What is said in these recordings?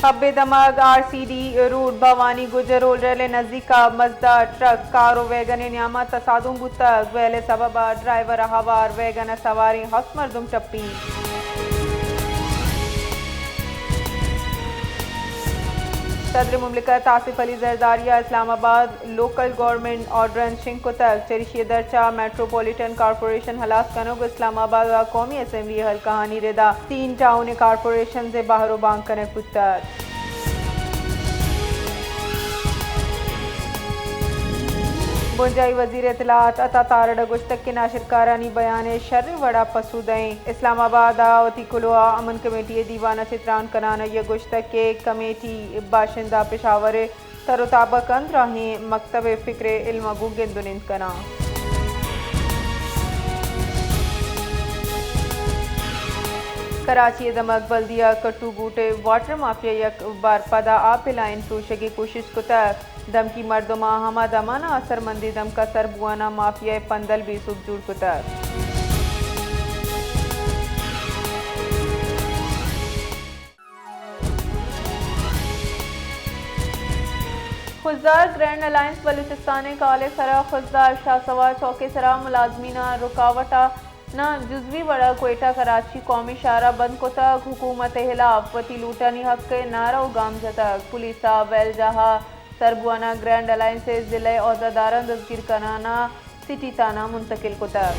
حب ءِ دمگ R C D road Bhawani گجرھول ریل ءِ نزیک ءَ مزدا ٹرک کار ءُ ویگن ءِ نیام ءَ تصادم بوتگ۔ ویل ءِ سبب ءَ ڈرائیور ءَ ہوار ویگن ءِ سواریں ہفت مردم ٹپی۔ صدر مملکت آصف علی زرداری ءَ اسلام آباد لوکل گورنمنٹ آرڈیننس شنگ کتگ، چریشی ءِ درچ ءَ میٹروپولیٹن کارپوریشن ہلاس کنگ ءُ اسلام آباد ءِ قومی اسمبلی ءِ حلقہانی ردا سین ٹاؤن ءِ کارپوریشنز ءِ بہر ءُ بانگ کنگ بوتگ۔ بنجاہی وزیر اطلاعات عطا تارڑ ءَ گوشتگ کہ ناشرکارانی بیان ءِ شریں وڑ ءَ پسو دئیں۔ اسلام آباد ءَ وتی کلوہ ءَ امن کمیٹی ءِ دیوان ءَ چہ تران کنان ءَ گوشتگ کہ کمیٹی باشندہ پشاور ءِ تر ءُ تاب ءَ کن، دراہیں مکتب ءِ فکر ءِ علم ءَ گوں گند ءُ نند کناں۔ کراچی ءِ دمگ بلدیہ کٹو گوٹ ءِ واٹر مافیا یک بار پدا آپ ءِ لائن پروشگ ءِ کوشست کتگ۔ دمکی مردماں ہما دمان ءَ اثرمندیں دمک ءَ سر بوان ءَ مافیا ءِ پندل بے سوب جوڑ کتگ۔ خضدار گرینڈ الائنس بلوچستان ءِ کال ءِ سرا خضدار شاہ سوار چوک ءِ سرا ملازمیناں رکاوٹ ءَ نہ جزوی وڑ ءَ کوئٹہ کراچی قومی شاہراہ بند کتگ۔ حکومت ءِ ہلاف وتی لوٹانی حق ءِ نعرہ ءُ گام جتگ۔ پولیس ءَ ویل جاہ ءَ سر بوان ءَ گرینڈ الائنس ءِ ضلع ءِ عہدہ داراں دزگیر کنان ءَ سٹی تھانہ منتقل کتگ۔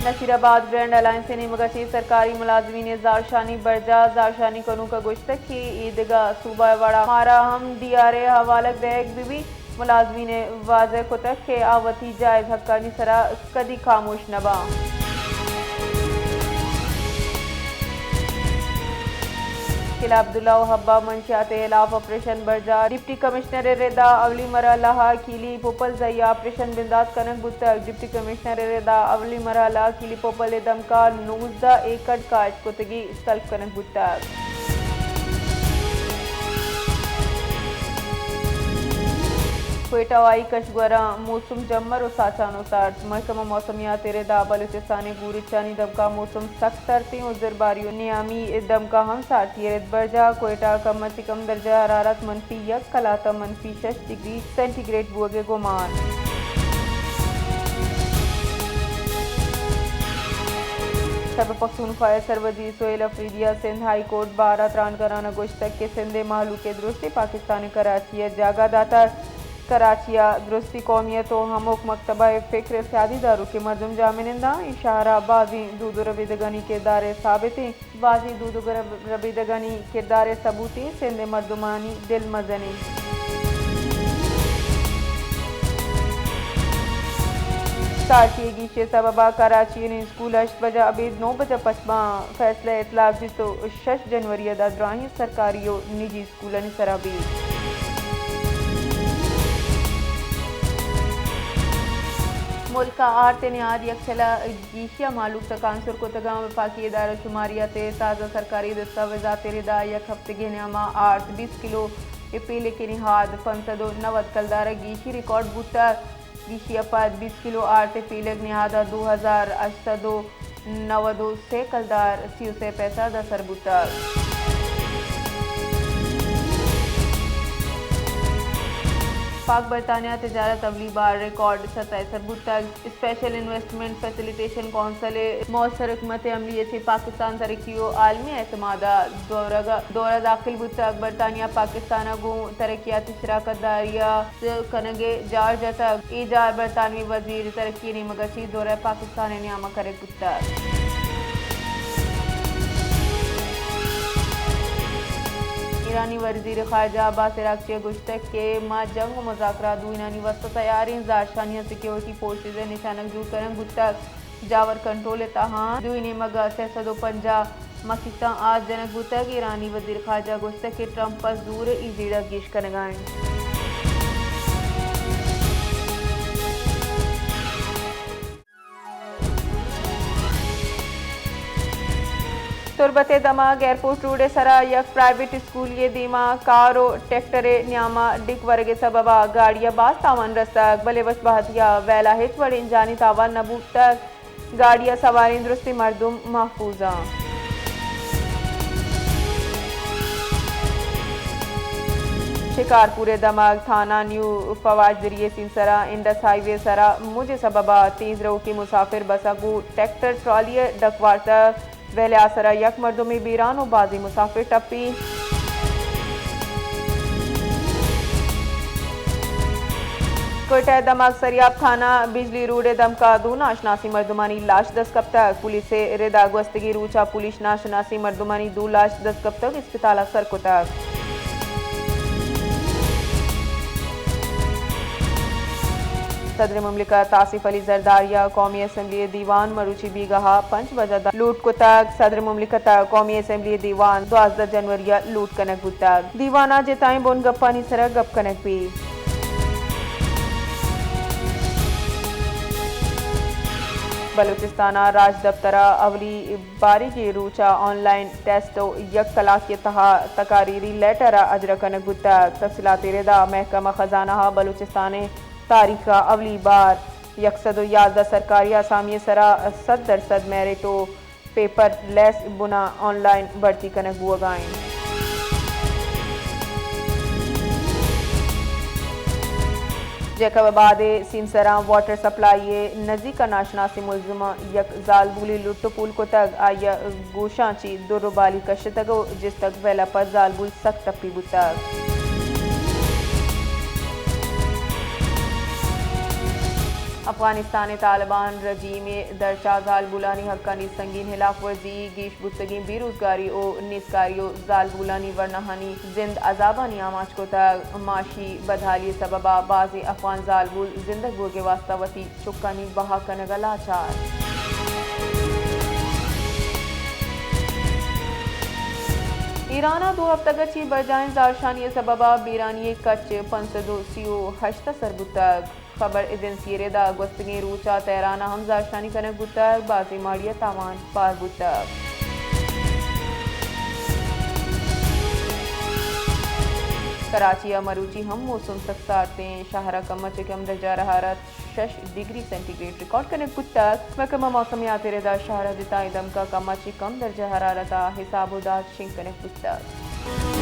نصیر آباد گرینڈ الائنس ءِ نیمگ ءَ چہ سرکاری ملازمین ءِ زہرشانی برجاہ۔ زہرشانی کنوک ءَ گوشتگ کہ اے دگہ صوبہ ءِ وڑا مارا ہم ڈی آر اے ءَ حوالگ دئیگ بہ بیت۔ ملازمین ءَ واضح کتگ کہ آ وتی جائز حقانی سرا کدی خاموش نہ باں۔ قلعہ عبداللہ ءُ حبہ منشیات ءِ ہلاف آپریشن برجاہ۔ ڈپٹی کمشنر ءِ ردا اولی مرحلہ ءَ کیلی پوپل زئی ءَ آپریشن بندات کنگ بوتگ۔ ڈپٹی کمشنر ءِ ردا اولی مرحلہ ءَ کیلی پوپل ءِ دمک ءَ نوزدہ ایکڑ کاہشت کتگی سلب کنگ بوتگ۔ کوئٹہ ءُ آئی کشگوراں موسم جمر ءُ ساچان ءُ سارت۔ محکمہ موسمیات ءِ ردا بلوچستان ءِ گورچانی دمک ءَ موسم سک سرتیں ءُ زرباری ءُ نیامی دمک ءَ ہم سارتی ءَ رد برجاہ۔ کوئٹہ ءَ کم ءَ چہ کم درجہ حرارت منفی یک کلات ءَ منفی شش ڈگری سینٹی گریڈ بوگ ءِ گمان۔ خیبر پختونخوا ءِ سروزیر سہیل آفریدی ءَ سندھ ہائی کورٹ بار ءَ تران کنان ءَ گوشتگ کہ سندھ ءِ مہلوک ءَ درستیں پاکستان ءَ کراچی ءَ جاگہ داتگ۔ کراچی ءَ درستیں قومیت ءُ ہمک مکتبہ ءِ فکر ءِ سیادی داروکیں مردم جاہ منند آں۔ اے شہر ءَ بازیں دود ءُ ربیدگانی کردار ءِ ثابت ایں۔ بازیں دود ءُ رب-، ربیدگانی کردار ءِ ثبوت ایں۔ سندھ ءِ مردمانی دل مزن ایں۔ سارتی ءِ گیشی ءِ سبب ءَ کراچی ءِ نی اسکول ہشت بجہ ءَ ابید نو بجہ ءَ پچ باں۔ فیصلہ ءِ اطلاق بیست ءُ شش جنوری ءَ داں دراہیں سرکاری ءُ نجی اسکولانی سرا بیت۔ ملک ءَ آرت ءِ نہاد یکشل ءَ گیشی ءَ مہلوک تکانسر کتگ اَنت۔ وفاقی ادارہ شماریات ءِ تازہ سرکاری دستاویزات ءِ ردا یک ہفتگے ءِ نیام ءَ آرت بیست کلو ءِ پیلک ءِ نہاد پنچ سد ءُ نود کلدار ءَ گیشی ریکارڈ بوتگ۔ گیشی ءَ پد بیست کلو آرت ءِ پیلگ نہاد ءَ دو ہزار ہشت سد ءُ نود ءُ سے کلدار سی ءُ سے پیسہ ءَ داں سر بوتگ۔ پاک برطانیہ تجارت اولی بار ریکارڈ سطح ءَ سر بوتگ۔ اسپیشل انویسٹمنٹ فیسیلیٹیشن کونسل ءِ مؤثر حکمت عملی ءَ چہ پاکستان ترقی ءُ عالمی اعتماد ءِ دورگ ءَ، دور ءَ داخل بوتگ۔ برطانیہ پاکستان ءَ گوں ترقیاتی شراکت داری ءِ کنگ ءِ جار جتگ۔ اے جار برطانوی وزیر ترقی ءِ نیمگ ءَ چہ دورہ پاکستان ءِ نیام ءَ کنگ بوتگ۔ ایرانی وزیر خارجہ عباس عراقچی ءَ گوشتگ کہ ما جنگ ءُ مذاکرات دوئینانی واستہ تیار ایں۔ زہرشانی ءَ سیکورٹی فورسز ءِ نشانگ جوڑ کنگ بوتگ۔ جاور کنٹرول ءِ تہا اَنت۔ دوئیں نیمگ ءَ سئے سد ءُ پنجاہ مسیتاں آس جنگ بوتگ۔ ایرانی وزیر خارجہ ءَ گوشتگ کہ ٹرمپ ءَ زور ءَ اے جیڑہ گیش کنگ ءَ اِنت۔ تربت ءِ دمگ ایئرپورٹ روڈ ءِ سرا یک پرائیویٹ اسکولی ءِ دیما کار ءُ ٹریکٹر ءِ نیام ءَ ڈیک ورگ ءِ سبب ءَ گاڑی ءَ باز تاوان رستگ، بلے وش بہتی ءَ ویل ءَ ہچ وڑیں جانی تاوان نہ بوتگ۔ گاڑی ء سواریں درستیں مردم محفوظ انت۔ شکارپور ء دمگ تھانہ نیو فواج دری ء سیمسرا انڈس ہائی وے ء سرا موج ء سبب ء تیز روکی مسافر بس ء گوں ٹریکٹر ٹرالی ء ڈک وارتگ۔ ویل ء آسرا یک مردمے بیران و بازیں مسافر ٹپی۔ کوئٹہ ء دمگ سریاب تھانہ بجلی روڈ ء دمکا دو ناشناسیں مردمانی لاش دست کپتگ۔ پولیس ء ردا گوستگیں روچا پولیس ناشناسیں مردمانی دو لاش دست کپتگ، اسپتال ء سر کتگ۔ صدر مملکت آصف علی زرداری ء قومی اسمبلی ء دیوان مروچی بیگاہ ء پنچ بجہ ء لوٹ کتگ۔ صدر مملکت ء قومی اسمبلی ء دیوان دوازدہ جنوری ء لوٹ کنگ بوتگ۔ دیوان ء جتائیں بنگپانی سر ء گپ کنگ بیت۔ بلوچستان ء راجدپتر ء اولی باریگیں روچ ء آن لائن ٹیسٹ و یک کلاکے ء تہا تقاریری لیٹر ء اجرا کنگ بوتگ۔ تفصیلات ء ردا محکمہ خزانہ ء بلوچستان ء تاریخ ء اولی بار یک سد و یازدہ سرکاری آسامی ء سرا سد درسد میرٹ و پیپر لیس بنا آن لائن بھرتی کنگ بوگا انت۔ جیکب آباد ء سیمسراں واٹر سپلائی ء نزیک ء ناشناسیں ملزماں یک زالبولے لٹ و پول کتگ، آئی ء گوشاں چہ در و بالی کشتگ و جستگ، ویل ء پد زالبول سک ٹپی بوتگ۔ افغانستان ء طالبان رژیم ء درچا زالبولانی حقانی سنگین ہلاف ورزی، گیش بوتگیں بے روزگاری و نیزگاری و زالبولانی ورناہانی زند عذابانی آماچ کتگ۔ معاشی بدحالی ء سبب ء بازیں افغان زالبول زندگ بوگ ء واستہ وتی چکانی بہا کنگ ء لاچار۔ ایران ء دو ہفتگ ء چہ برجاہیں زہرشانی ء سبب ء بیرانی ء کچ پنچ سد و سی و ہشت ء سر بوتگ۔ خبر ایجنسی ء ردا گوستگیں روچ ء تہران ء ہم زہرشانی کنگ بوتگ، بازیں ماڑی ء تاوان بار بوتگ۔ کراچی ء مروچی ہم موسم سک سارتیں، شہر ء کم ء چہ کم درجہ حرارت شش ڈگری سینٹی گریڈ ریکارڈ کنگ بوتگ۔ محکمہ موسمیات ء ردا شہر ء جتائیں دمکا کم ء چہ کم درجہ حرارت ء حساب و داد شنگ کنگ بوتگ۔